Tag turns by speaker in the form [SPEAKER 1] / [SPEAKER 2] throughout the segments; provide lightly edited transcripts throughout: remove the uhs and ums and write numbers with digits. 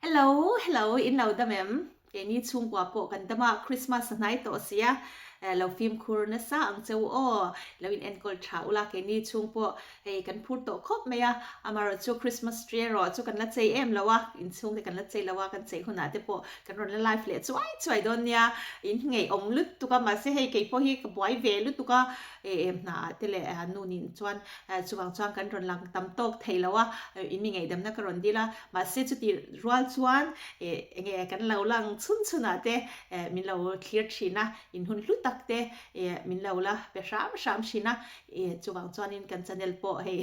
[SPEAKER 1] Hello hello in lo dam em? Keini chhungkua pawh kan dam a, Christmas a hnai tawh sia, lo fimkhur nasa ang che u aw, lo in enkawl tha ula, keini chhung pawh hei kan phur tawh khawp mai a, amaherawhchu chu Christmas tree erawh chu kan la chei em lo a, inchhung te kan la chei lo a, kan chei hunah te pawh kan rawn la live leh chuai chuai dawn nia, in ngeiawm lutuk a, mahse hei keipawh hi ka buai ve lutuk a, em hna ah te leh nu nin chuan chuvang chuan kan rawn lang tam tawk thei lo a, in mi ngaihdamna ka rawn dil a, mahse chuti rual chuan enge kan lo lang chhun chhun ah te min lo thlir thin a, in hun hlu tak te min lo la pe hram hram thin a, chuvang chuanin kan channel pawh hei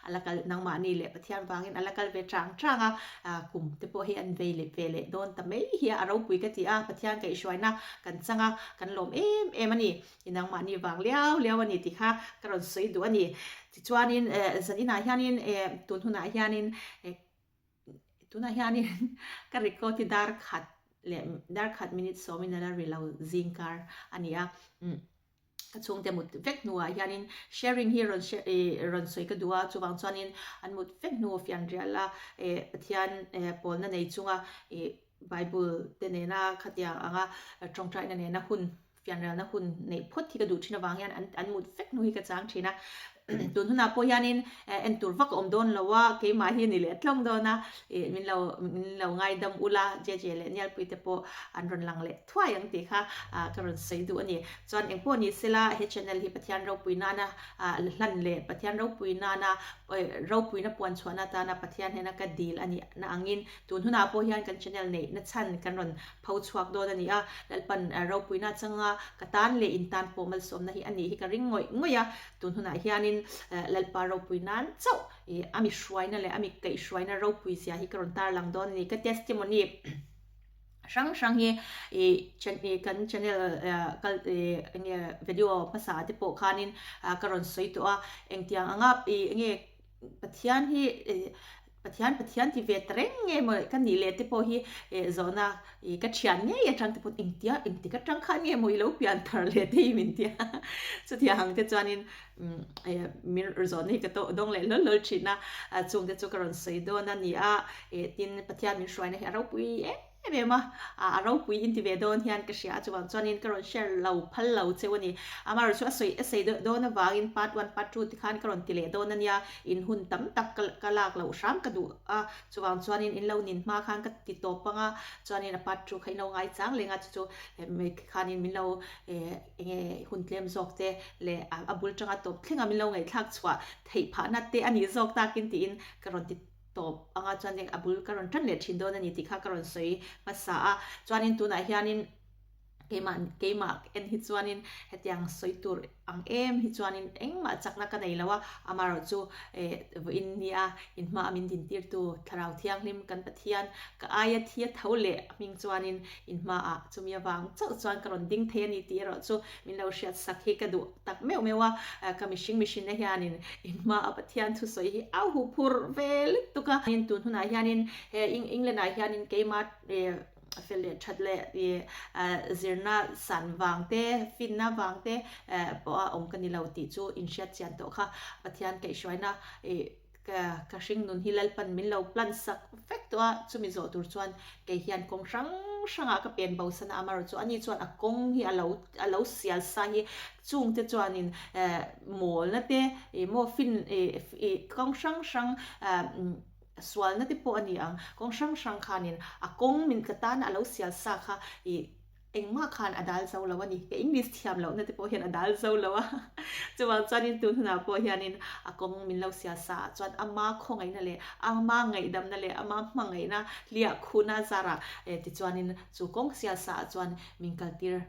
[SPEAKER 1] a la kal nangmahni leh Pathian vangin a la kal ve chang chang a, kum te pawh hi an vei leh ve leh dawn ta mai hi a, a ropui ka ti a, Pathian kaihhruaina kan chang a, kan lawm em em a ni. I nangmahni vang liau liau a ni tih kha ka rawn sawi duh a ni. Tichuanin zan inah hianin tun hunah hianin tunah hianin ka record hi dar khat leh dar khat minute sawmin a la ri lo zing kar a ni a. Ka chhungte mut vek hnuah hianin sharing hi rawn rawn sawi ka duh a, chuvang chuanin an mut vek hnu fianrial a Pathian pawlna nei chunga Bible te nena khatiang anga tawngtaina nena hun Fianrialna hun neih phawt hi ka duh thin avang hian an an mut vek hnu hi ka chang thin a. Tun hunah pawh hianin en tur vak a awm dawn lo a, keimah hi ni leh tlawng dawn a, ih min lo min lo ngaidam ula, JJ leh Nialpui te pawh an rawn lang leh thuai ang tih kha ka rawn sawi duh a ni. Chuan engpawh ni sela he channel hi Pathian ropui nana hlan leh Pathian ropui nana ropuina puan chhuahna atana Pathian hnena ka dil a nih na angin Tun hunah pawh hian kan channel neih na chhan kan rawn pho chhuak dawn a ni a, Lalpan ropuina changa ka tan leh in tan pawh malsawmna hi a nih hi ka ring ngawih ngawih a, tun hunah hianin Lalpa ropui nan chauh a mi hruaina leh a mi kaihhruaina ropui zia hi ka rawn tarlang dawn a ni. Ka testimony hrang hrang hi kan channel kal enge video hmasa te pawh khanin ka rawn sawi tawh a, engtiang anga enge Pathian hi Pathian Pathian ti ve ta reng nge maw ka nih leh te pawh hi zawhna ka thian ngei atang te pawh engtia engtik atang khan nge maw i lo pian thar leh te hi min tia chutiang ang te chuanin min zawhna hi ka dawng leh hlawl hlawl thin a chung te chu ka rawn sawi dawn a ni a tin Pathian min hruaina hi a ropui em em em a, a ropui in ti ve dawn hian ka hria a, chuvang chuanin ka rawn share lo phal lo cheu a ni. Amaherawhchu a sawi a sawi deuh dawn avangin part one part two ti khan ka rawn ti leh dawn a nia, in hun tam tak ka ka lak loh hram ka duh a, chuvang chuanin in lo nin hma khan ka ti tawp ang a, chuanin a part two kha in lo ngai chang leng a, chu chu khanin min lo eng nge hun tlem zawk te leh a bul tanga tawp thleng a min lo ngaihthlak chhuah theih phahna te a nih zawk takin tiin ka rawn ti tawp anga chuan a bul ka rawn tan leh thin dawn a ni tih kha ka rawn sawi hmasa a, chuanin tunah hianin keimah keimah en hi chuanin hetiang sawi tur ang em hi chuanin engmah chakna ka nei lo a, amaherawh chu eh vawiin nia inhma a min dintirtu Thlarau Thianghlim kan Pathian ka aia thi a tho leh a hming chuanin inhmaah chumi avang chauh chuan ka rawn ding thei a ni tih erawh chu min lo hriat sak hi ka duh. tak meuh meuh a, ka mihring mihrinna hianin in hma a Pathian thusawi hi a hu phur ve lutuk a. Tun hunah hianin he England ah hianin keima fel leh that leh zirna san vang te, finna vang te pawh a awm ka ni lo tih chu inhriat chian tawh kha Pathian kaihhruaina Ka ka hring nun hi Lalpan min lo plan sak vek tawh a, chumi zawh tur chuan kei hian kawng hrang hrangah ka pen bo san a, amaherawhchu chu ani chuan a kawng hi a lo a lo sial sa hi chungte chuanin eh mawlna te ih maw fin ih ih kawng hrang hrang eh sualna te pawh a ni ang, kawng hrang hrang khanin a kawng min ka tan a lo sial sa kha ih Engmah khan a dal zo lo a ni. Ka English thiam lohna te pawh hian a dal zo lo a. Chuvang chuanin tun hunah pawh hianin a kawng min lo sial sa ah chuan ama khawngaihna leh ama ngaihdamna leh ama hmangaihna hliah khuhna zarah tichuanin chu kawng sial sa ah chuan min kaltir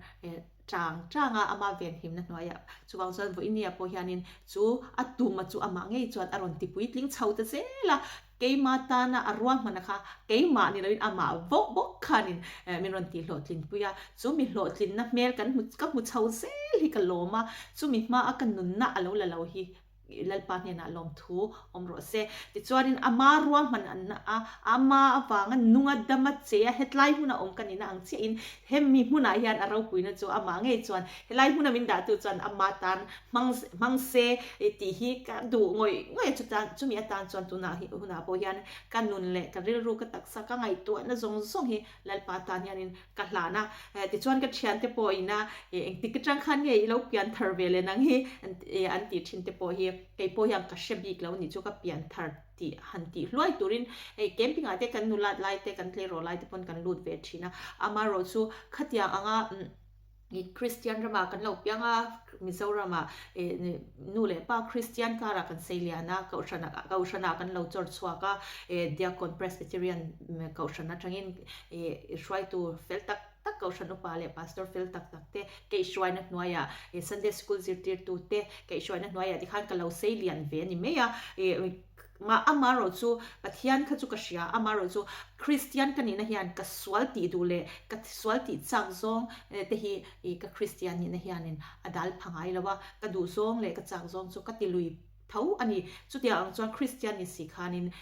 [SPEAKER 1] chang chang a, ama venhimna hnuaiah. Chuvang chuan vawinia pawh hianin chu a tuma chu amah ngei chuan a rawn ti puitling chho ta zel a. Keima tana a ruahmana kha keimah ni loin amah vawk bawk khanin min rawn tih hlawhtlinpui a, chu mi hlawhtlinna hmel kan hmu ka hmu chho zel hi ka lawm a, chumi hmaa ka nunna a lo la lo hi Lalpa hnenah lawmthu awm rawh se. Tichuanin ama ruahman an na a, ama avanga nunga dama che a hetlai hmuna awm ka nihna ang chiahin hemi hmunah hian a ropuina chu amah ngei chuan helai hmuna min dahtu chuan ama tan hmang hmang se tih hi ka duh ngawih ngawih a chutan chumi atan chuan tunah hi hunah pawh hian ka nun leh ka rilru ka taksa ka ngaihtuahna zawng zawng hi Lalpa tan hianin ka hlan a, tichuan ka thiante pawh ina engtik atang khan nge i lo pian thar ve leh nang hi an tih thin te pawh hi kei pawh hian ka hre bik lo nih chu ka pian thar tih han tih hluai turin hei camping ah te kan nulat lai te kan tleirawl lai te pawn kan lut ve thin a, amaherawh chu khatiang anga I Kristian ramah kan lo piang a, Mizoramah nu leh pa Kristian karah kan sei lian a, Kohhranah Kohhranah kan lo chawr chhuak a, Diakon Presbyterian Kohhran atangin hruaitu fel tak tak Kohhran upa leh Pastor fel tak tak te kaihhruaina hnuaiah Sunday School zirtirtu te kaihhruaina hnuaiah tikhan ka lo sei lian ve a ni mai a. Mah amaherawh chu Pathian kha chu ka hria, amaherawh chu Kristian ka nihna hian ka sual tih duh leh ka sual tih chak zawng te hi ka Kristian nihna hianin a dal pha ngai lo a, ka duh zawng leh ka chak zawng chu ka ti lui tho a ni. Chutiang ang chuan Kristian ni si khanin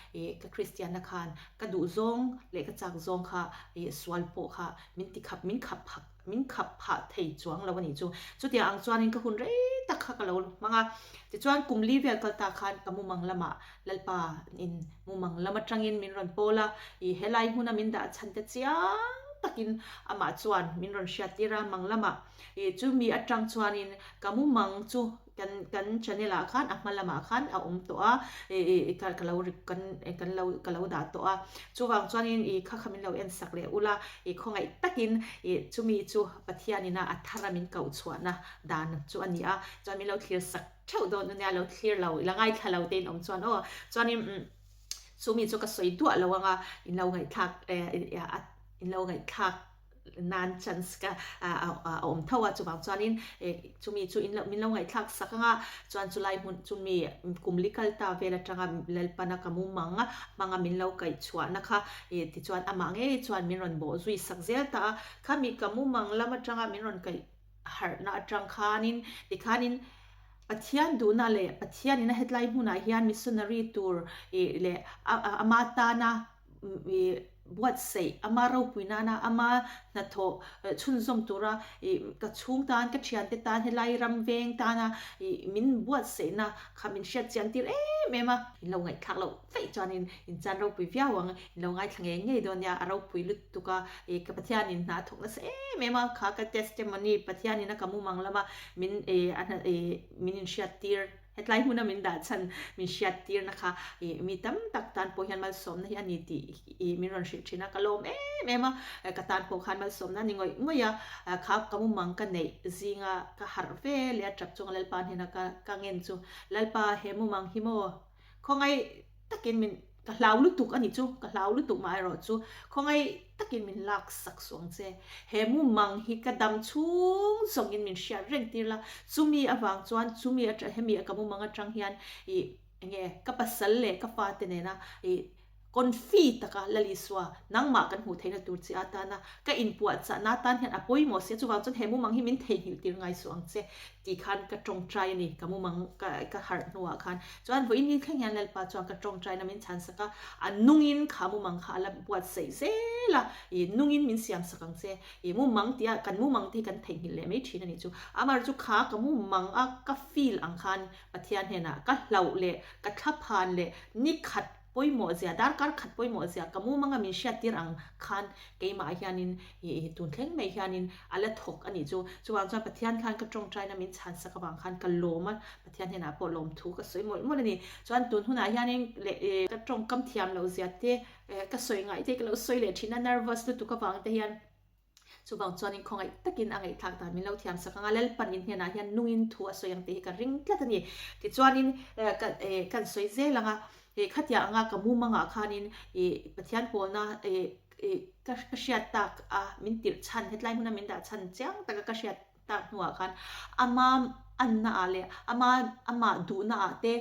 [SPEAKER 1] ka Kristianna khan ka duh zawng leh ka chak zawng kha sual pawh kha min ti khap min khap phak min khap phah thei chuang lo a nih chu. Chutiang ang chuanin ka hun rei tak kha ka lo hmang a. Tichuan kum li vel kal ta khan ka mumang lamah Lalpa in mumang lam atangin min rawn pawl a, i helai hmuna min dah chhan te chiang takin amah chuan min rawn hriattir a mang lamah. I chumi atang chuanin ka mumang chu Kan kan channel ah khan a hma lamah khan a awm tawh a ih ka ka lo kan kan lo ka lo dah tawh a chuvang chuanin ih kha kha min lo en sak leh ula ih khawngaih takin ih chumi chu Pathianina a thara min koh chhuahna dan chu a ni a chuan min lo thlir sak theuh dawn ania lo thlir lo la ngaithla lo te in awm chuan aw chuanin chumi chu ka sawi duah lo anga in lo ngaihthlak in lo ngaihthlak nan chance ka a awm tho a, chuvang chuanin chumi chu in lo min lo ngaihthlak sak anga chuan chulai hmun chumi kum li kal ta vel atanga Lalpana ka mumang hmanga min lo kaih chhuahna kha tichuan amah ngei chuan min rawn bawh zui sak zel ta a, khami ka mumang lam atanga min rawn kaih harhna atang khanin tikhanin Pathian duhna leh Pathianin a hetlai hmunah hian missionary tur leh ama tana buatsaih, ama ropui nana ama hnathawh chhunzawm tura ka chhung tan, ka thiante tan, helai ram veng tana min buatsaihna kha min hriat chian tir em em a. In lo ngaihthlak loh feih chuanin in chan ropui viau ang, in lo ngaithla ngei ngei dawn nia, a ropui lutuk a, ka Pathianin hna a thawk nasa em em a, kha ka testimony Pathianin a ka mumang lama min min inhriat tir. Hetlai hmuna min dah chhan min hriat tirna kha ih mi tam tak tan pawh hian malsawmna hi a ni tih ih min rawn hrilh thin a, ka lawm em em a, ka tan pawh khan malsawmna a ni ngawih ngawih a, kha ka mumang ka neih zinga ka harh ve leh a tap chunga Lalpa hnena ka ka ngen chu Lalpa he mumang hi maw khawngaih takin min Ka hlau lutuk a ni chu, ka hlau lutuk mah erawh chu khawngaih takin min lak sak suh ang che. He mumang hi ka dam chhung zawngin min hriat reng tir la, chumi avang chuan chumi atang hemi ka mumang atang hian ih enge ka pasal leh ka fate nena ih confi taka Lalisua nangmah kan hmuh theihna tur che atana ka inpuahchahna atan hian a pawimawh sia chuvang chuan he mumang hi min theihnghilh tir ngai suh ang che. Tih khan ka tawngtai a ni, ka mumang ka ka harh hnuah khan. Chuan vawiin ni thleng hian Lalpa chuan ka tawngtaina min chhan sak a, a nungin kha mumang kha a la buatsaih zel a, ih nungin min siam sak ang che. Ih mumang tia kan mumang te hi kan theihnghilh leh mai thin a nih chu. Amaherawhchu kha ka mumang a ka feel ang khan Pathian hnenah ka hlauh leh ka thlaphan leh ni khat pawimawh zia, darkar khat pawimawh zia ka mumanga min hriattir ang khan keimah hianin ih tun thleng mai hianin a la thawk a nih chu. Chuvang chuan Pathian khan ka tawngtaina min chhan sak avang khan ka lawm a, Pathian hnenah pawh lawm thu ka sawi mawlh mawlh a ni. Chuan tun hunah hianin leh ih ka tawngkam thiam loh zia te, ka sawi ngaih te ka lo sawi leh thin a, nervous lutuk avang te hian Chuvang chuanin khawngaih takin a ngaihthlak dan min lo thiam sak ang a, Lalpan in hnenah hian nungin thu a sawi ang tih hi ka ring tlat a ni. Tichuanin kan sawi zel ang a, khatiang anga ka mumangah khanin Pathian pawlna ka hriat tak a min tirh chhan, hetlai hmuna min dah chhan chiang taka ka hriat tak hnuah khan ama anna ah leh ama amah duhna ah te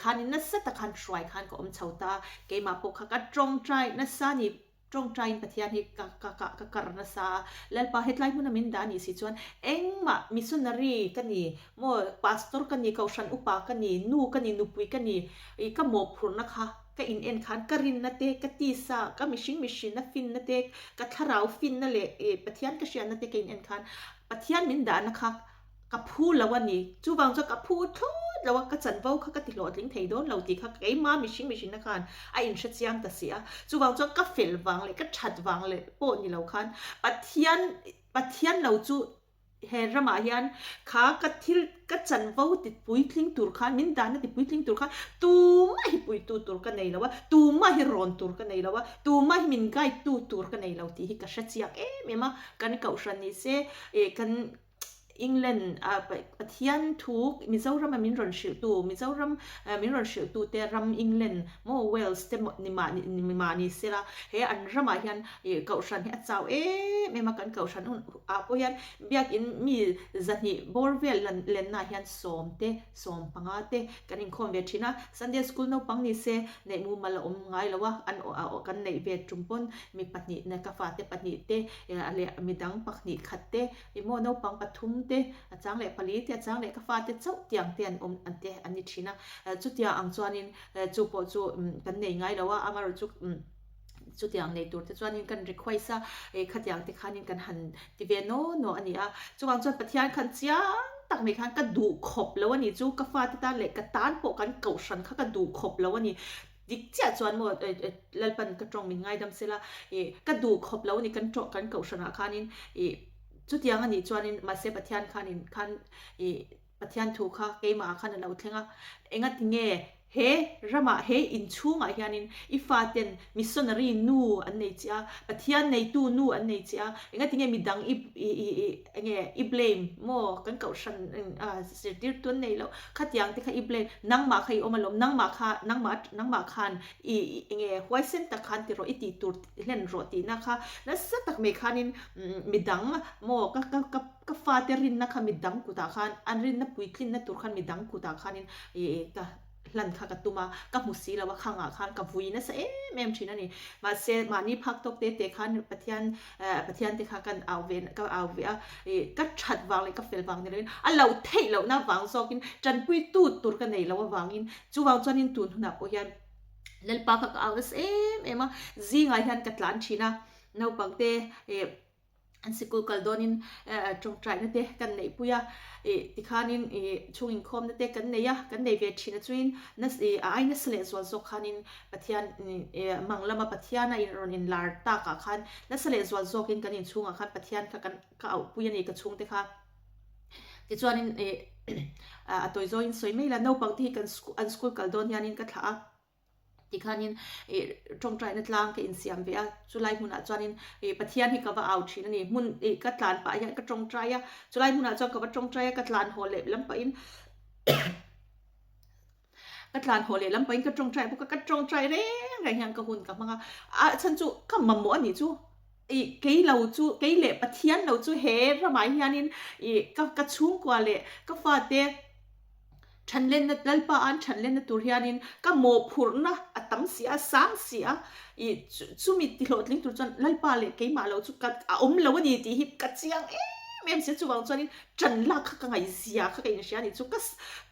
[SPEAKER 1] khanin nasa tak khan hruai khan ka awm chho ta a, keimah pawh kha ka tawngtai nasa a ni. Tawngtaiin Pathian hi ka ka ka ka kar nasa a, Lalpa hetlai hmuna min dah anih si chuan engmah missionary ka ni maw, pastor ka ni, kohhran upa ka ni, nu ka ni, nupui ka ni, ih ka mawhphurhna kha ka in en khan ka rinna te, ka tisa, ka mihring mihrinna finna te, ka thlarau finna leh ih Pathian ka hriatna te ka in en khan Pathian min dahna kha Ka phu lo a ni. Chuvang chuan ka phu thlawt lo a, ka chanvo kha ka ti hlawhtling thei dawn lo tih kha keimah mihring mihrinna khan a inhre chiang ta si a. Chuvang chuan ka fel vang leh ka that vang leh pawh ni lo khan Pathian Pathian lo chu he ramah hian kha ka thil ka chanvo ti puitling tur khan min dahna ti puitling tur khan tumah hi puitu tur ka nei lo a, tumah hi rawn tur ka nei lo a, tumah hi min guide tu tur ka nei lo tih hi ka hre chiang em em a. Kan kohhran ni se eh kan England a Pathian thu Mizoram a min rawn hrilh tu Mizoram min rawn hrilh tu te ram England maw Wales te ni mah ni mah ni se la he an ramah hian ih kohhran hi a chau em em a kan kohhran hun ah pawh hian biakin mi zahnih bawr vel lenna ah hian sawm te sawm panga te kan inkhawm ve thin a Sunday school naupang ni se neih mumal a awm ngai lo a an kan neih ve tum pawn mi pahnih ka fate pahnih te leh midang pahnih khat te Emaw naupang pathum te, a chang leh pali te, a chang leh ka fate chauh tiang te an awm an te an ni thin a. Chutiang ang chuanin chu pawh chu kan nei ngai lo a, amaherawh chu chutiang nei tur te chuanin kan request a, khatiang te khanin kan han ti ve naw naw a ni a. Chuvang chuan Pathian khan chiang tak mai khan ka duh khawp lo a ni chu, ka fate tan leh ka tan pawh kan kohhran kha ka duh khawp lo a ni. Dik chiah chuan maw Lalpan ka tawng min ngaidam sela ih ka duh khawp lo a ni kan tawng kan kohhranah khanin ih chutiang a nih chuanin mahse Pathian khanin khan ih Pathian thu kha keimahah khan a lo thleng a engati nge he ramah he inchhungah hianin i faten missionary nu an nei che a Pathian neitu nu an nei che a engati nge midang i ih enge i blame maw kan kohhran zirtirtu an nei loh Khatiang te kha i blame, nangmah kha i awm alawm, nangmah kha, nangmah nangmah khan i enge huaisen tak khan ti rawh, i tih tur hlen rawh tihna kha nasa tak mai khanin midang maw ka ka ka ka fate rinna kha midang kutah khan an rinna puitlinna tur khan midang kutah khanin i ka hlan kha ka tum a, ka hmu si lo a, khangah khan ka vui nasa em em thin a ni. Mahse mahni phak tawk te te khan Pathian Pathian te kha kan au ve ka au ve a, ih ka that vang leh ka fel vang ni loin a lo theih lohna vang zawkin tanpuitu tur ka nei lo avangin chuvang chuanin tun hunah pawh hian Lalpa kha ka au nasa em em a, zingah hian ka tlan thin a, naupang te ih an sikul kal dawnin tawngtaina te kan neih pui a, ih tikhanin ih chhung inkhawmna te kan nei a, kan nei ve thin a chuin ih a ai nasa leh zual zawk khanin Pathian mang lama Pathian a rawn inlar takah khan nasa leh zual zawkin kan inchhungah khan Pathian kha kan ka auhpui a ni ka chhungte kha. Tichuanin a tawi zawngin sawi mai la naupang te hi kan an school kal dawn hianin ka thlah a tikhanin tawngtaina tlang ka insiam ve a chulai hmunah chuanin Pathian hi ka va au thin a ni hmun ka tlan pah hian ka tawngtai a chulai hmunah chuan ka va tawngtai a ka tlan haw leh lam pahin Ka tlan haw leh lam pahin ka tawngtai bawk a, ka tawngtai reng reng hian ka hun ka hmang a, a chhan chu ka mamawh a nih chu ih kei lo chu kei leh Pathian lo chu he ramah hianin ih ka ka chhungkua leh ka fate thanlenna Lalpa an thanlenna tur hianin ka mawhphurhna a tam si a, sang si a ih chumi tihlawhtling tur chuan Lalpa leh keimah lo chu ka a awm lo a ni tih hi ka chiang em em si a, chuvang chuanin Ṭan lak kha ka ngaihzia kha ka inhria a nih chu ka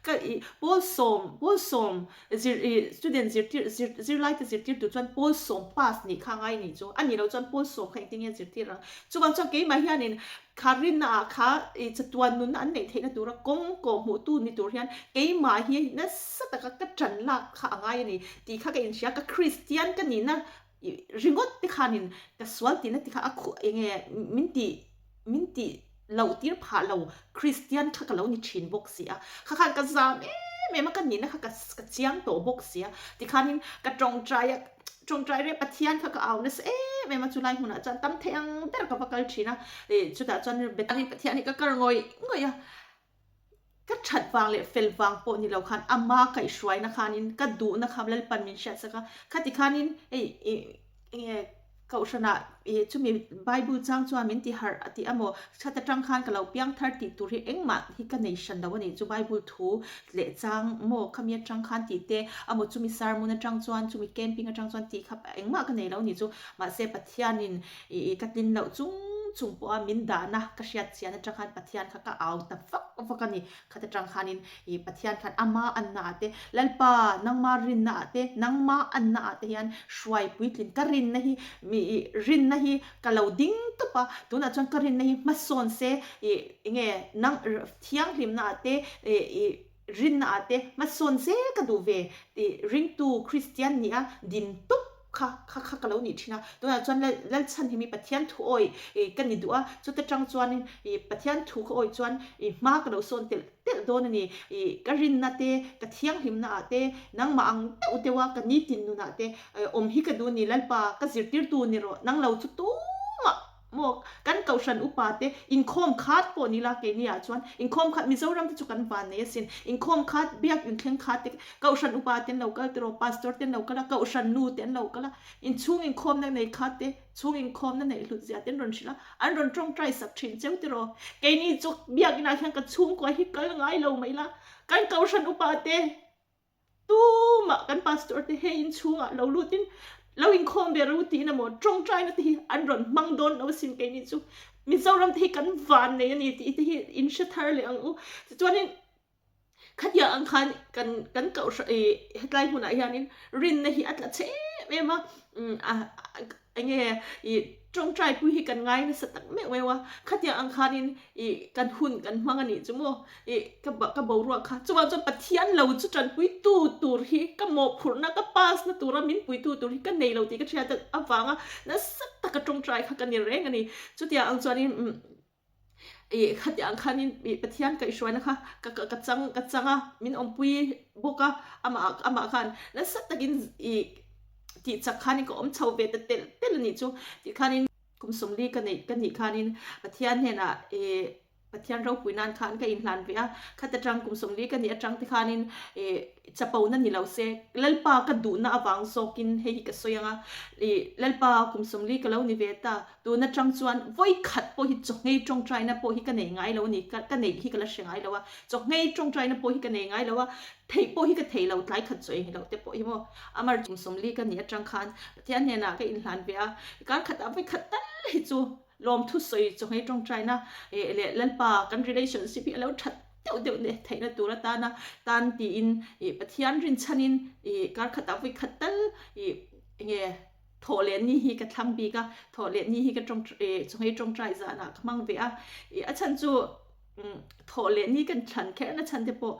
[SPEAKER 1] ka ih pawl sawm pawl sawm zir ih student zirtir zir zirlaite zirtirtu chuan pawl sawm pass nih kha a ngai nih chu a nih loh chuan pawl sawm kha engtin nge zirtir ang chuvang chuan keimah hianin kha rinna ah kha ih chatuan nunna an neih theihna tura kawng kawh hmuhtu ni tur hian keimah hi nasa taka ka ṭan lak kha a ngai a ni tih kha ka inhria ka Kristian ka nihna ih ringawt te khanin ka sual tihna te kha a khuh enge min tih min tih loh tir phah lo Kristian kha ka lo ni thin bawk si a, kha khan ka zam em em a, ka nihna kha ka ka chiang tawh bawk si a, tikhanin ka tawngtai a, tawngtai reh Pathian kha ka au nasa em em a, chulai hmunah chuan tam thei ang ber ka va kal thin a, ih chutah chuan Bethany Pathian hi ka kar ngawih ngawih a, ka that vang leh fel vang pawh ni lo khan ama kaihhruaina khanin ka duhna kha Lalpan min hriatsak a, khati khanin hei ih enge. Kohhranah ih chumi Bible chang chuan min ti harh a ti a maw? That atang khan ka lo piang thar tih tur hi engmah hi ka nei hran lo a ni. Chu Bible thu leh chang maw khami atang khan tih te a maw chumi sermon atang chuan chumi camping atang chuan tih kha engmah ka nei lo a ni chu. Mahse Pathianin ih ka tlin loh chung chung pawha min dahna ka hriat chian atang khan Pathian kha ka au ta vak vak a ni. Khat atang khanin i Pathian khan ama anna ah te, Lalpa nangma rinna ah te, nangma anna ah te hian hruai puitlin ka rinna hi mi i rinna hi ka lo ding tawp a, tunah chuan ka rinna hi hmasawn se i enge nang thianghlimna ah te i i rinna ah te hmasawn zel ka duh ve tih ringtu Kristian nia din tawp kha kha kha ka lo nih thin a, tunah chuan Lal Lalchhan hi mi Pathian thu awi ih ka ni duh a, chuta tang chuanin ih Pathian thu ka awi chuan ih hma ka lo sawn telh telh dawn a ni, ih ka rinna te ka thianghlimna ah te nangmah ang deuh deuh a ka nitin nunah te awm hi ka duh a ni Lalpa ka zirtirtu ni rawh nang lo chu tumah Maw, kan Kohhran upa te inkhawm khat pawh ni la keini ah chuan inkhawm khat Mizoram te chu kan van nei asin. Inkhawm khat biak inthleng khat te Kohhran upa te an lo kal tiraw, Pastor te an lo kal a, Kohhran nu te an lo kal a, inchhung inkhawmna nei khat te chhung inkhawmna neih hlut zia te an rawn hrilh a, an rawn tawngtai sak thin cheu tiraw. Keini chu biak inah hian ka chhungkua hi kal ngai lo mai la, kan Kohhran upa te Tumah kan pastor te hei inchhungah lo lutin lo inkhawm ve ru tiin emaw tawngtaina te hi an rawn hmang dawn lo asin keini chu Mizoram te hi kan van nei a ni tih te hi in hre thar leh ang u. Tichuanin khatiang ang khan kan kan kohhran ih hetlai hmunah hianin rinna hi a tla chhe em em a a Enge ih tawngtai pui hi kan ngai nasa tak meuh meuh a, khatiang ang khanin ih kan hun kan hmang a nih chu maw ih ka ka boruak kha chuvang chuan Pathian lo chu tanpui tu tur hi ka mawhphurhna ka pass na tura min pui tu tur hi ka nei lo tih ka hriat avanga nasa taka tawngtai kha ka ni reng a ni. Chutiang ang chuanin umm Ih khatiang khanin ih Pathian kaihhruaina kha ka ka ka chang ka chang a, min awmpui bawk a, amah amah khan nasa takin ih tih chak khanin ka awm chho ve ta telh telh a nih chu tih khanin kum sawmli ka neih ka nih khanin Pathian hnenah ih Pathian ropui nan khan ka inhlan ve a, khat atang kum sawmli ka nih atang te khanin ih chapona ni lo se Lalpa ka duhna avang zawkin hei hi ka sawi ang a, ih Lalpa kum sawmli ka lo ni ve ta. Tun atang chuan vawi khat pawh hi chawhngei tawngtaina pawh hi ka nei ngai lo a ni, ka neih hi ka la hre ngai lo a, chawhngei tawngtaina pawh hi ka nei ngai lo a, theih pawh hi ka thei lo, tlai khat chaw eng lo te pawh hi maw. Amar kum sawmli ka nih atang khan Pathian hnenah ka inhlan ve a, kar khatah vawi khat tal hi chu lawmthu sawi chawhngei tawngtaina leh Lalpa kan relationship hi a lo that deuh deuh leh theihna tur atana tan tiin Pathian rinchhanin kar khatah vawi khat tal enge Thawh leh ni hi ka thlang bik a, thawh leh ni hi ka tawng eh chawhmei tawngtai zanah ka hmang ve a, ih a chhan chu thawh leh ni kan thlan kher na chhan te pawh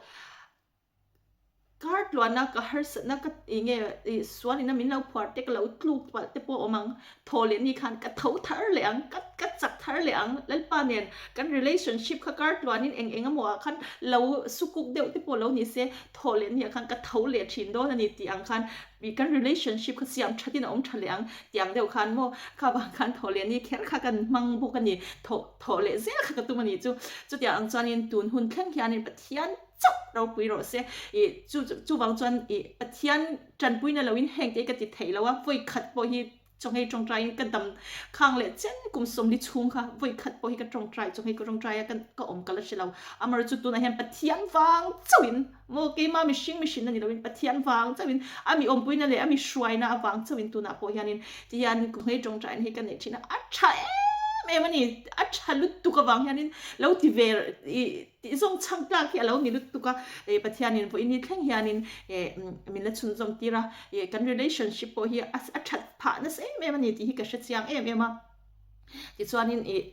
[SPEAKER 1] kar tluana ka harsatna ka eng nge ih sual ina min lo phuar te ka lo tluk palh te pawh a awm ang, thawh leh ni khan ka tho thar leh ang ka ka chak thar leh ang Lalpa nen kan relationship kha kar tluanin eng eng emaw ah khan lo sukuk deuh te pawh lo ni se thawh leh ni ah khan ka tho leh thin dawn a ni tih ang khan Mi kan relationship kha siam thatin a awm tha leh ang tiang deuh khan maw kha vang khan thawh leh ni kher kha kan hmang bawk a ni thawh thawh leh zel kha ka tum a ni chu chutiang ang chuanin tun hun thleng hianin Pathian chauh ropui rawh se ih chu chuvang chuan ih Pathian tanpuina loin heng te hi ka ti theih lo a vawi khat pawh hi Chawngei tawngtaiin ka dam khang leh chen kum sawmli chhung kha vawi khat pawh hi ka tawngtai chawngei ka tawngtai a ka awm ka la hre lo. Amaherawhchu chu tunah hian Pathian vang chauhin maw keima mihring mihrinna ni loin Pathian vang chauhin a mi awmpuina leh a mi hruaina avang chauhin tunah pawh hianin tihian chawngei tawngtaina hi ka neih thin a, a tha em em a ni, a tha lutuk avang hianin lo ti ve ih Tih zawng chhang tlak hi a lo ni lutuk a, eh Pathianin vawiin ni thleng hianin eh min la chhunzawm tir a, eh kan relationship pawh hi a a that phah nasa em em a ni tih hi ka hre chiang em em a. Tichuanin ih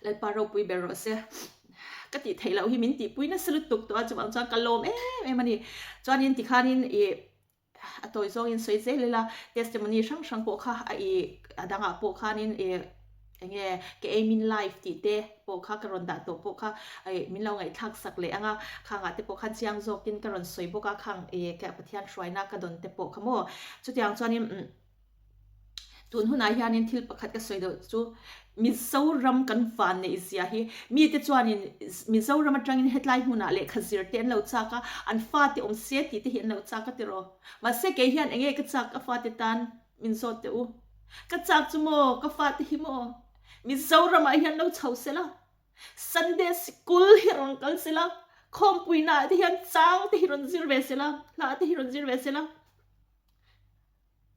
[SPEAKER 1] Lalpa ropui ber rawh se, ka tih theih loh hi min tihpui nasa lutuk tawh a, chuvang chuan ka lawm em em a ni. Chuanin tikhanin ih A tawi zawngin sawi zel ila, testimony hrang hrang pawh kha a i a dangah pawh khanin i eng nge ka aim in life tih te pawh kha ka rawn dah tawh pawh kha i min lo ngaihthlak sak leh ang a, khangah te pawh khan chiang zawkin ka rawn sawi bawk a, khang i ka Pathian hruaina ka dawn te pawh kha maw. Chutiang chuanin umm. Tun hunah hianin thil pakhat ka sawi deuh chu Mizoram kan van neih zia hi mite chuanin Mizoram atangin hetlai hmunah lehkha zir te an lo chak a, an fate awm se tih te hi an lo chak a tiraw. Mahse kei hian enge ka chak a fate tan? Min zawt teh u. Ka chak chu maw, ka fate hi maw, Mizoramah hian lo chho sela, Sunday sikul hi rawn kal sela, khawmpuinaah te hian chang te hi rawn zir ve sela, hla te hi rawn zir ve sela.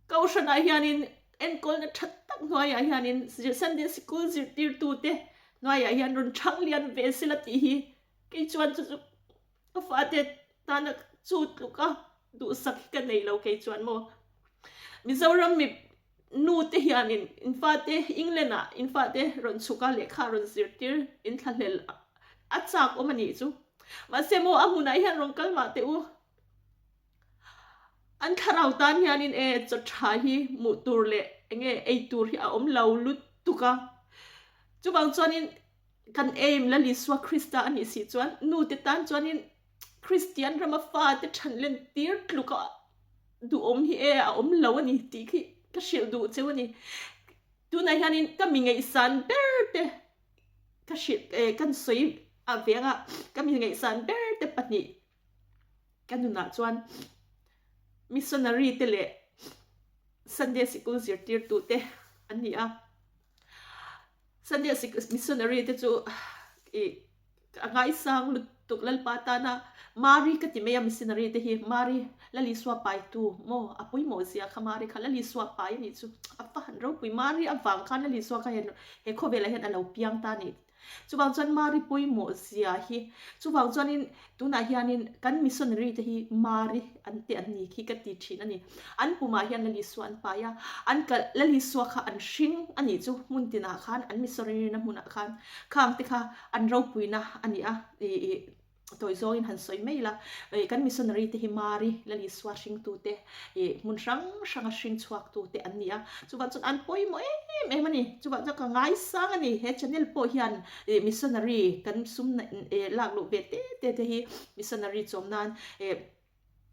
[SPEAKER 1] Kohhranah hianin enkawlna tha tak hnuaiah hianin Sunday sikul zirtirtute hnuaiah hian rawn chhang lian ve sela tih hi kei chuan chu chu ka fate tana chu tluka duhsak hi ka nei lo kei chuan maw. Mizoram mi nu te hianin in fate England ah in fate rawn chhuk a lehkha rawn zirtir in thlahlel a chak awm a nih chu. Mahse maw a hmunah hian rawn kal mah teh u. An thlarau tan hianin e chaw tha hi hmuh tur leh enge ei tur hi a awm lo lutuk a. Chuvang chuanin kan aim Lal Isua Krista a nih si chuan nu te tan chuanin Kristian rama fate than len tir tluk a duhawm hi e a awm lo a ni tih khi ka hrilh duh cheu a ni. Tunah hianin ka mi ngaihsan ber te ka hrilh e kan sawi a veng a ka mi ngaihsan ber te pahnih Ka nunah chuan missionary te leh Sunday sikul zirtirtu te an ni a. Sunday sikul missionary te chu ih a ngaisang lutuk Lalpa tana Mari ka ti mai a missionary te hi Mari Lalisua paitu maw a pawimawh zia kha Mari kha Lalisua pai a nih chu a va han ropui Mari avang khan Lalisua kha he khawvelah hian a lo piang ta a nih. Chuvang chuan Mari pawimawh zia hi, chuvang chuanin tunah hianin kan missionary te hi Mari an te an ni khi ka ti thin a ni. An pumah hian Lalisua an pai a, an kal Lalisua kha an hring a nih chu hmun tinah khan an missionary na hmunah khan khang te kha an ropuina a ni a, ih ih. Tawi zawngin han sawi mai ila, kan missionary te hi Mari, Lal Isua hringtute, hmun hrang hranga hring chhuaktute an ni a. Chuvang chuan an pawimawh em em a ni. Chuvang chuan ka ngaisang a ni. He channel pawh hian missionary kan sum lak luh ve te te te hi missionary chawm nan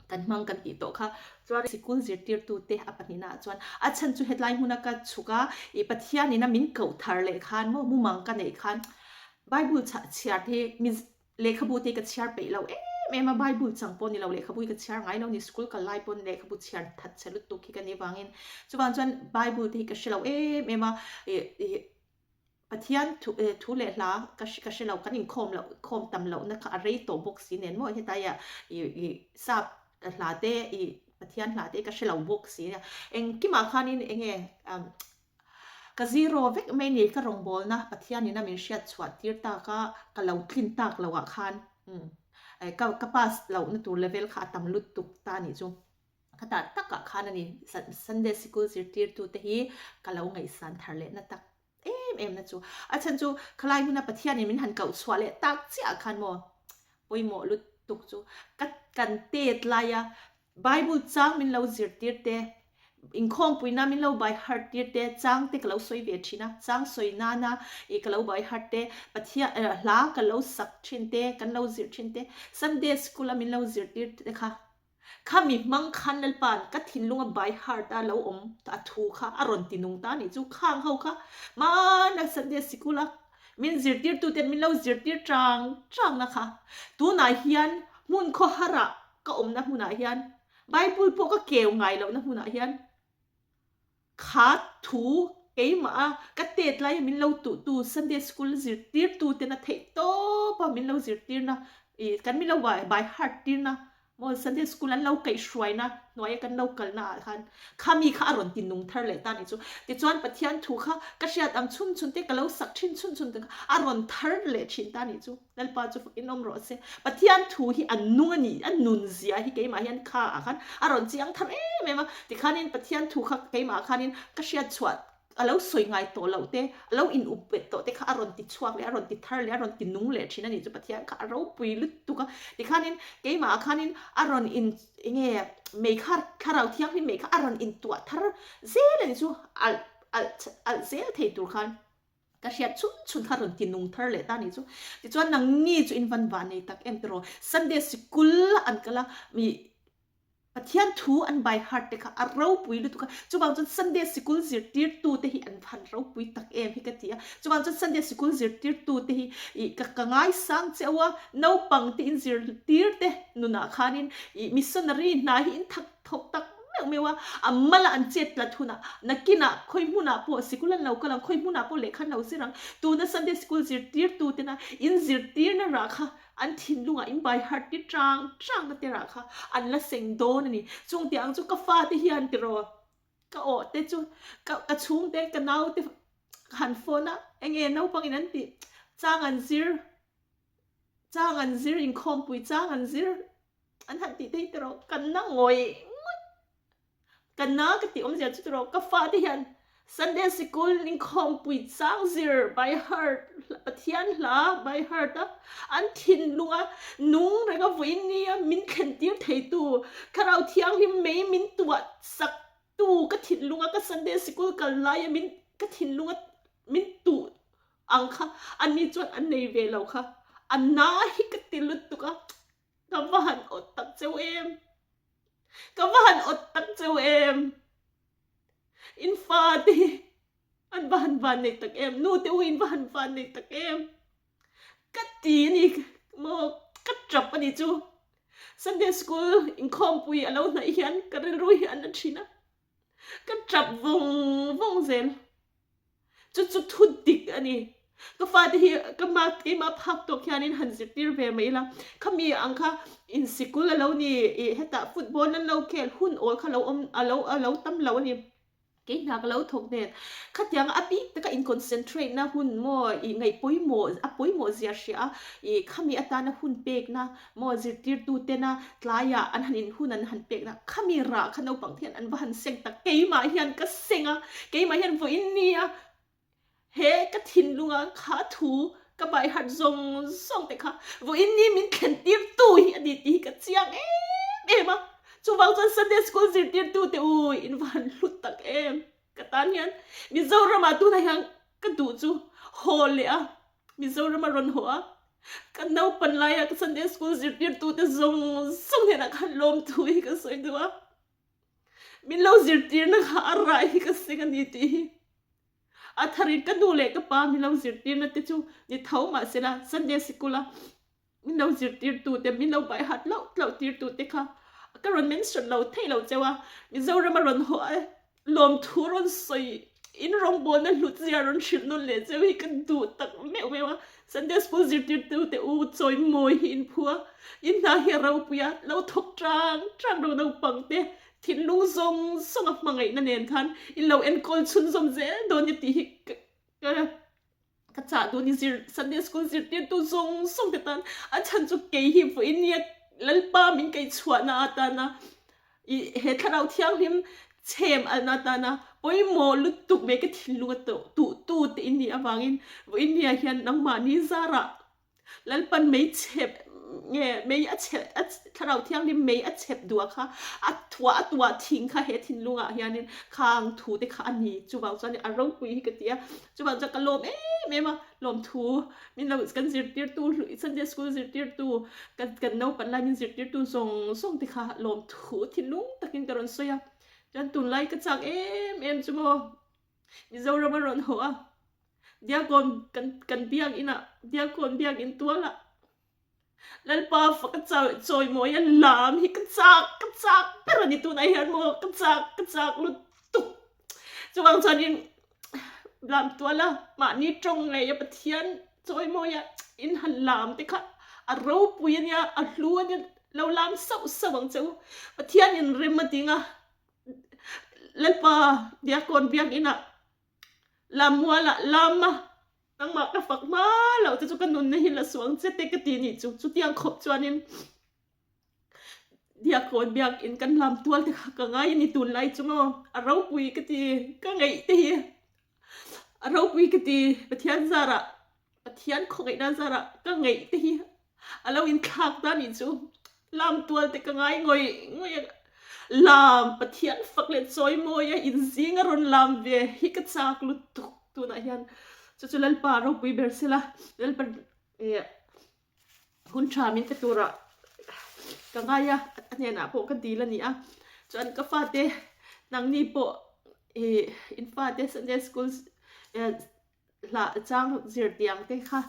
[SPEAKER 1] kan hmang kan tih tawh kha. Chuan sikul zirtirtute a pahnihnaah chuan a chhan chu hetlai hmuna ka chhuk a, Pathianin a min koh thar leh khan maw mumang ka neih khan Bible chhiar te hi Lehkhabu te hi ka chhiar peih lo em em a, Bible chang pawh ni lo lehkhabu hi ka chhiar ngai lo ni, school kal lai pawn lehkhabu chhiar that chhe lutuk hi ka nih vangin chuvang chuan Bible te hi ka hre lo em em a, ih ih Pathian thu thu leh hla ka ka hre lo, kan inkhawm loh khawm tam lohna kha a rei tawh bawk si nen maw hetlai ah ih ih sap hla te ih Pathian hla te ka hre lo bawk si a, engkimah khanin eng nge Ka zero vek mai ni ka rawngbawlna Pathianin a min hriat chhuah tir tak a, ka lo tlin tak loh ah khan ka ka pass lohna tur level kha a tam lutuk ta anih chu. Ka tah tak ah khan a ni Sunday sikul zirtirtu te hi ka lo ngaihsan thar leh na tak em em na chu. A chhan chu khalai hmuna Pathianin min han koh chhuah leh tak chiah ah khan maw pawimawh lutuk chu ka kan tet lai a Bible chang min lo zirtir te, inkhawmpuina min lo by heart tir te, chang te ka lo sawi ve thin a, chang sawi nana ih ka lo by heart te, Pathian hla ka lo sak thin te, kan lo zir thin te, Sunday school a min lo zirtir te kha, khami hmang khan Lalpa'n ka thinlunga by heart a lo awm a thu kha a rawn ti nung ta a nih chu, khang ho kha hmana Sunday sikul a min zirtirtuten min lo zirtir chang chang na kha, tunah hian hmun khawharah Ka awmna hmunah hian Bible pawh ka keu ngai lohna hmunah hian kha thu keimah a ka tet laia min lo tuhtu Sunday school zirtirtu tena theih tawp a min lo zirtirna ih kan min lo by heart tirna maw Sunday school an lo kaihhruaina hnuaia kan lo kalna ah khan khami kha a rawn ti nung thar leh ta a nih chu. Tichuan Pathian thu kha ka hriat ang chhun chhun te ka lo sak thin chhun chhun te kha a rawn thar leh thin ta a nih chu. Lalpa chu fak inawm rawh se. Pathian thu hi a nung a ni, a nun zia hi keimah hian kha ah khan a rawn chiang thar em em a. Tikhanin Pathian thu kha keimah khanin ka hriat chhuah a lo sawi ngai tawh loh te, a lo in up bet tawh te kha a rawn ti chhuak leh, a rawn ti thar leh, a rawn ti nung leh thin a nih chu Pathian kha a ropui lutuk a. Tikhanin keimah ah khanin a rawn in enge mei kha thlarau thianghlim mei kha a rawn in tuah thar zel a nih chu alh alh alh zel thei tur khan. Ka hriat chhun chhun kha rawn ti nung thar leh ta nih chu. Tichuan nangni chu in van van nei tak em tiraw? Sunday sikul an kal a, mi Pathian thu an by heart te kha a ropui lutuk a. Chuvang chuan Sunday sikul zirtirtu te hi an van ropui tak em hi ka ti a. Chuvang chuan Sunday sikul zirtirtu te hi ih ka ka ngaisang cheu a, naupang te in zirtir te nunah khanin ih missionary hna hi in thak thawk tak meuh. meuh meuh a, a mala an chet tlat hunah nakinah khawi hmunah pawh sikul an lo kal ang, khawi hmunah pawh lehkha an lo zir ang. Tuna Sunday School zirtirtu tena in zirtirna rah kha an thinlungah in by heart tir chang chang na te rah kha an la seng dawn a ni. Chung tih ang chu ka fate hian tiraw ka awh te chu ka ka chhungte ka naute ka han phone a, enge naupangin an tih chang an zir chang an zir inkhawmpui chang an zir an han tih te hi tiraw ka na ngawih ngawih. Ka na ka tih awmzia chu tiraw ka fate hian Sunday sikul inkhawmpui chang zir by heart Pathian hla by heart a an thinlunga nung renga vawiin nia min thlen tir theitu Thlarau Thianghlim mai min tuah sak tu ka thinlunga ka Sunday sikul kal laia min ka thinlunga min tuh ang kha anni chuan an nei ve lo kha a na hi ka ti lutuk a ka va han awt tak cheu em. Ka va han awt tak cheu em? In fate hi an va han van nei tak em? Nu te u in va han van nei tak em? Ka ti a ni maw ka tap a ni chu. Sunday school inkhawmpui a lo hnaih hian ka rilru hi a na thin a. Ka tap vawng vawng zel. Chu chu thu dik a ni. Ka fate hi ka ma keimah phak tawk hianin han zirtir ve mai ila. Khami ang kha in sikul a lo ni ih hetah football an lo khel hun awl kha lo awm a lo a lo tam lo a ni. Kei hna ka lo thawk nen khatiang a bik taka in concentrate na hun maw ih ngaih pawimawh a pawimawh zia hria a ih khami atana hun pekna Maw zirtirtu tena tlaiah an han inhun an han pekna khami rah kha naupang te hian an va han seng tak keimah hian ka seng a, keimah hian vawiin nia he ka thinlunga kha thu ka baiharh zawng zawng te kha vawiin ni min thlen tirtu hi a ni tih hi ka chiang em em a, chuvang chuan Sunday school zirtirtu te u in va han hlut tak em ka tan hian Mizoramah tunah hian ka duh chu haw leh a Mizoram a rawn haw a, ka naupan laia ka Sunday school zirtirtute zawng zawng hnenah khan lawmthu hi ka sawi duh a, min lo zirtirna kha a rah hi ka seng a ni tih hi a tharin ka nu leh ka pa min lo zirtirna te chu ni tho mahsela Sunday sikul a Min lo zirtirtute, min lo baihat loh tloh tirtute kha ka rawn mention lo thei lo cheu a, Mizoram a rawn haw a, lawmthu rawn sawi in rawngbawlna hlut zia rawn hrilh nawn leh cheu hi ka duh tak meuh meuh a, Sunday school zirtirtute u chawi mawi hi in phu a, in hna hi a ropui a, lo thawk tang tang ro naupang te thinlung zawng zawng a hmangaihna nen khan in lo enkawl chhunzawm zel dawn nia tih hi ka Ka chah dun i zir Sunday school zirtirtu zawng zawng te tan a chhan chu kei hi vawiin nia Lalpa min kei chhuahna atana i he thlarau thianghlim chhem alna atana pawimawh lutuk mai ka thinlung a tawh tuh tu te in nih avangin vawiin nia hian nangmahni zarah Lalpan mei chhep nge mei a chhe a thlarau thianghlim mei a chhep duh a kha a thuah a tuah thing kha he thinlungah hianin khang thu te kha a ni chuvang chuan a ropui hi ka ti a chuvang chuan ka lawm em em a lawmthu min lo kan zirtirtu hluih Sunday school zirtirtu kan kan naupan lai min zirtirtu zawng zawng te kha lawmthu thinlung takin ka rawn sawi a chuan tunlai ka chak em em chu maw Mizoram a rawn haw a, Diakon kan kan biakinah Diakon biakin tualah Lalpa fak a chawimawi a lam hi ka chak ka chak ber a ni tunah hian maw ka chak ka chak lutuk chuvang chuanin lam tuala mahni tawng ngei a Pathian chawimawi a in han lam te kha a ropui a nia a hlu a nia lo lam sauh sauh ang che u Pathian in rem a ding a. Lalpa Diakon biakinah Lammualah Lama nangmah ka fak hma loh te chu ka nunna hi la suang che te ka ti nih chu chutiang khawp chuanin Diakon biakin kan lam tual te kha ka ngai a ni tunlai chu maw a ropui ka ti ka ngeih te hi a ropui ka ti Pathian zarah Pathian khawngaihna zarah ka ngeih te hi a lo inthlak ta nih chu lam tual te ka ngai ngawih ngawih a lam Pathian fak leh chawi mawi a inzing a rawn lam ve hi ka chak lutuk tunah hian chu chu Lalpa ropui ber sela Lalpa eh hun tha min pe turah ka ngai a a hnenah pawh ka dil a ni a chuan ka fate nangni pawh ih in fate Sunday school eh Hlah chang zir tiang te kha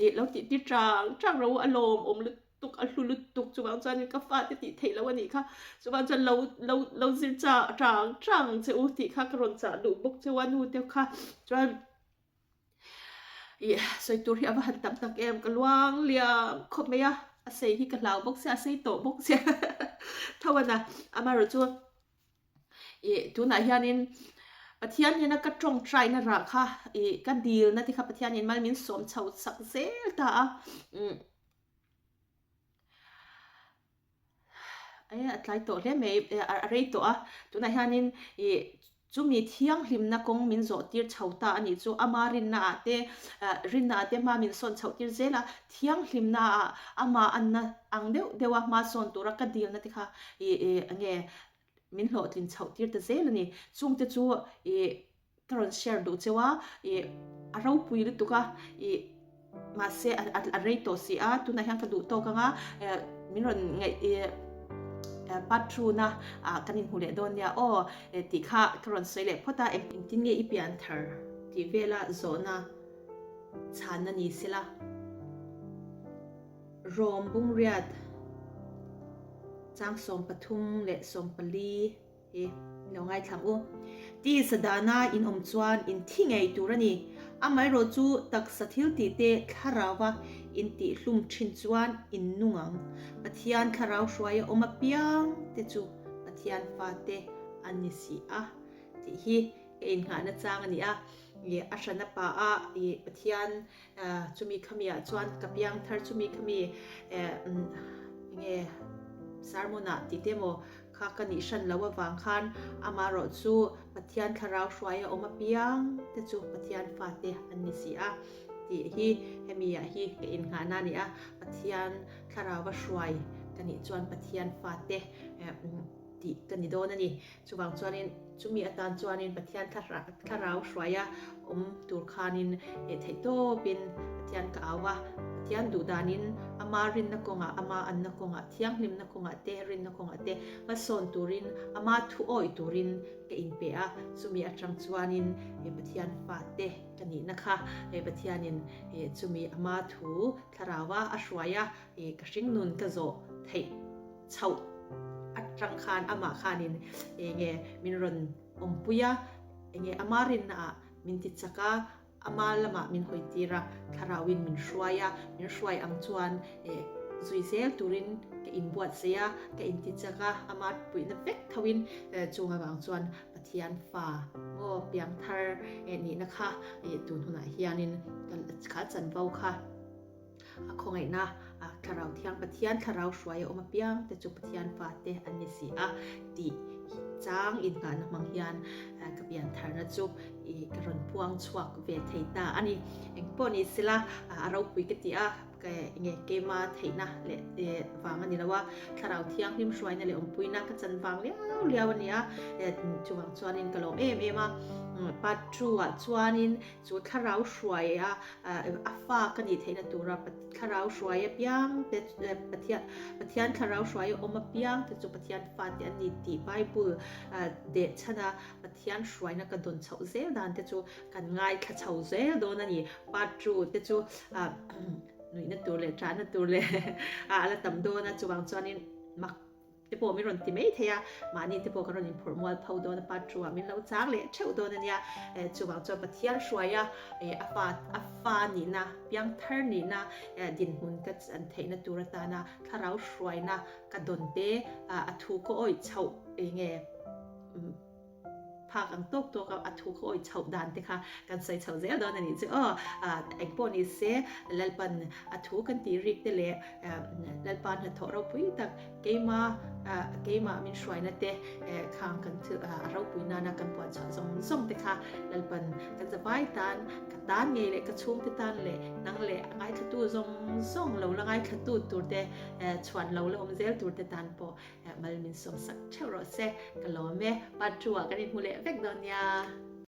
[SPEAKER 1] ih lo tih tir chang chang ro a lawm awm lutuk. lutuk a hlu lutuk chuvang chuanin ka fate tih theih loh a nih kha chuvang chuan lo lo lo zir chah chang chang che u tih kha ka rawn chah duh bawk cheu a nu te kha chuan Ih sawi tur hi a va han tam tak em ka luang liam khawp mai a a sei hi ka hlau bawk sia a sei tawh bawk sia tho a na amaherawh chu ih tunah hianin Pathian hnena ka tawngtaina rah kha ih ka dilna te kha Pathianin mal min sawm chho chak zel ta a umm. A tlai tawh hle mai a rei tawh a tunah hianin ih chumi thianghlimna kawng min zawh tir chho ta a nih chu ama rinna ah te rinna ah te hma min sawn chhoh tir zel a thianghlimna ah ama anna ang deuh deuh a hma sawn tura ka dilna te kha ih ih enge min hlawhtlin chhoh tir ta zel a ni. Chungte chu ih ka rawn share duh cheu a, ih a ropui lutuk a, ih mahse a rei tawh si a, tunah hian ka duh tawk ang a, min rawn ngaih ih part two na ah kan inhmu leh dawn nia aw tih kha ka rawn sawi leh phawt a. Engtin nge i pian thar tih vela zawhna chhanna ni sela. Rom Bungriat chang 13 leh 14 hi lo ngaithlang u. Tisa dana in awm chuan in thi ngei tur a ni. Amaherawh chu taksa thil tih te thlarauva in tih hlum thin chuan in nung ang. Pathian thlarau hruaia awm apiang te chu Pathian fate an ni si a tih hi ka innghahna chang a ni a. A hrana pa a Pathian Chumi khami ah chuan ka piang thar chumi khami enge sermon ah tih te emaw kha ka nih hran lo avang khan amaherawh chu Pathian thlarau hruai a awm apiang te chu Pathian fate an ni si a tih hi hemi ah hi ka innghahna a ni a, Pathian thlarau va hruai ka nih chuan Pathian fate tih ka ni dawn a ni. Chuvang chuanin chumi atan chuanin Pathian thlarau hruaia awm tur khanin theihtawpin Pathian ka au a, Pathian duh danin ama rinna kawngah, ama anna kawngah, thianghlimna kawngah te, rinna kawngah te hmasawn turin, ama thu awih turin ka inpe a, chumi atang chuanin Pathian fate ka nihna kha Pathianin chumi ama thu thlaraua a hruaia ka hringnun ka zawh theih. Chhoh atang khan amah khanin enge min rawn awmpui a, enge ama rinna ah min ti chak a, ama lamah min hawi tir a, thlarauin min hruai a, min hruai ang chuan zui zel turin ka inbuatsaih a, ka inti chak a, ama puihna vek thoin chung avang chuan Pathian fa maw piangthar nihna kha tun hunah hianin kha chanvo kha. A khawngaihna Thlarau Thiang Pathian Thlarau hruai a awm apiang te chu Pathian fate an ni si a tih chang innghahna hmang hian ka pian tharna chu ka rawn puang chhuak ve thei ta a ni. Engpawh ni sela a ropui ka ti a, enge keima theihna leh vang a ni lo a, Thlarau Thianghlim hruaina leh awmpuina ka chan vang liau liau a ni a, chuvang chuanin ka lawm em em a. Part two ah chuanin Chu thlarau hruai a a fa ka nih theihna tura thlarau hruai apiang te Pathian Pathian thlarau hruai a awm apiang te chu Pathian fate an ni tih Bible deh chhana Pathian hruaina ka dawn chhoh zel dan te chu kan ngaithla chho zel dawn a ni. Part 2 te chu nuihna tur leh ṭahna tur leh a la tam dawn a chuvang chuanin mak te pawh min rawn ti mai thei a, mahni te pawh kan rawn inphawrh mual pho dawn a, part two ah min lo chang leh theuh dawn a nia, chuvang chuan Pathian hruaia a fa a fa nihna, piangthar nihna dinhmun ka chan theihna tur atana thlarau hruaina ka dawn te a thu ka awih chhoh eng nge. Phak ang tawk tawk a, a thu kha awih chhoh dan te kha kan sawi chho zel dawn a nih chu aw. Engpawh ni se Lalpan a thu kan tih rik te leh Lalpa hnathawh ropui tak keima keimah min hruaina te khang kan thil a ropui nana kan puan chhuah zawng zawng te kha Lalpan kan zavai tan ka tan ngei leh ka chhungte tan leh nang leh a ngaithlatu zawng zawng lo la ngaithlatu tur te chhuan lo la awm zel tur te tan pawh Mal min sawmsak theuh rawh se. Ka lawm e. Part 2 ah kan inhmu leh vek dawn nia.